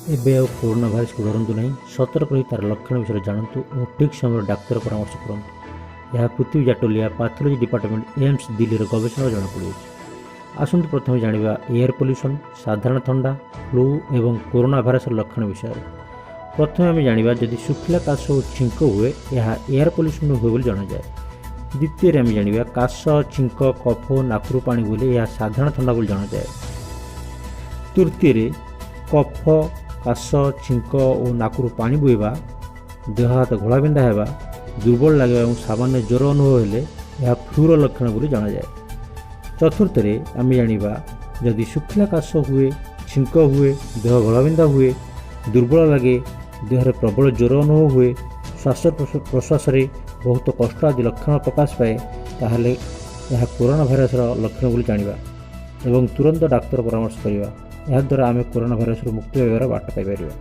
ଏବେ ଆଉ କରୋନା ଭାଇରସକୁ ଡରନ୍ତୁ ନାହିଁ। ସତର୍କ ରହି ତା'ର ଲକ୍ଷଣ ବିଷୟରେ ଜାଣନ୍ତୁ ଓ ଠିକ୍ ସମୟରେ ଡାକ୍ତର ପରାମର୍ଶ କରନ୍ତୁ। ଏହା ପୃଥ୍ୱୀ ଜାଟୋଲିଆ, ପାଥୋଲୋଜି ଡିପାର୍ଟମେଣ୍ଟ, ଏମ୍ସ ଦିଲ୍ଲୀର ଗବେଷଣାରୁ ଜଣାପଡ଼ିଛି। ଆସନ୍ତୁ ପ୍ରଥମେ ଜାଣିବା ଏୟାର ପଲ୍ୟୁସନ୍, ସାଧାରଣ ଥଣ୍ଡା, ଫ୍ଲୁ ଏବଂ କରୋନା ଭାଇରସର ଲକ୍ଷଣ ବିଷୟରେ। ପ୍ରଥମେ ଆମେ ଜାଣିବା, ଯଦି ଶୁଖିଲା କାଶ ଓ ଛିଙ୍କ ହୁଏ, ଏହା ଏୟାର ପଲ୍ୟୁସନ୍ରୁ ହୁଏ ବୋଲି ଜଣାଯାଏ। ଦ୍ୱିତୀୟରେ ଆମେ ଜାଣିବା, କାଶ, ଛିଙ୍କ, କଫ, ନାକରୁ ପାଣି ବୋହିଲେ ଏହା ସାଧାରଣ ଥଣ୍ଡା ବୋଲି ଜଣାଯାଏ। ତୃତୀୟରେ, କଫ, କାଶ, ଛିଙ୍କ ଓ ନାକରୁ ପାଣି ବୋହିବା, ଦେହ ହାତ ଘୋଳାବିନ୍ଧା ହେବା, ଦୁର୍ବଳ ଲାଗିବା ଏବଂ ସାମାନ୍ୟ ଜ୍ୱର ଅନୁଭବ ହେଲେ ଏହା ଫ୍ଲୁର ଲକ୍ଷଣ ବୋଲି ଜଣାଯାଏ। ଚତୁର୍ଥରେ ଆମେ ଜାଣିବା, ଯଦି ଶୁଖିଲା କାଶ ହୁଏ, ଛିଙ୍କ ହୁଏ, ଦେହ ଘୋଳାବିନ୍ଧା ହୁଏ, ଦୁର୍ବଳ ଲାଗେ, ଦେହରେ ପ୍ରବଳ ଜ୍ୱର ଅନୁଭବ ହୁଏ, ଶ୍ୱାସ ପ୍ରଶ୍ୱାସରେ ବହୁତ କଷ୍ଟ ଆଦି ଲକ୍ଷଣ ପ୍ରକାଶ ପାଏ, ତାହେଲେ ଏହା କରୋନା ଭାଇରସର ଲକ୍ଷଣ ବୋଲି ଜାଣିବା ଏବଂ ତୁରନ୍ତ ଡାକ୍ତର ପରାମର୍ଶ କରିବା। ଏହାଦ୍ୱାରା ଆମେ କରୋନା ଭାଇରସରୁ ମୁକ୍ତି ପାଇବାର ବାଟ ପାଇପାରିବା।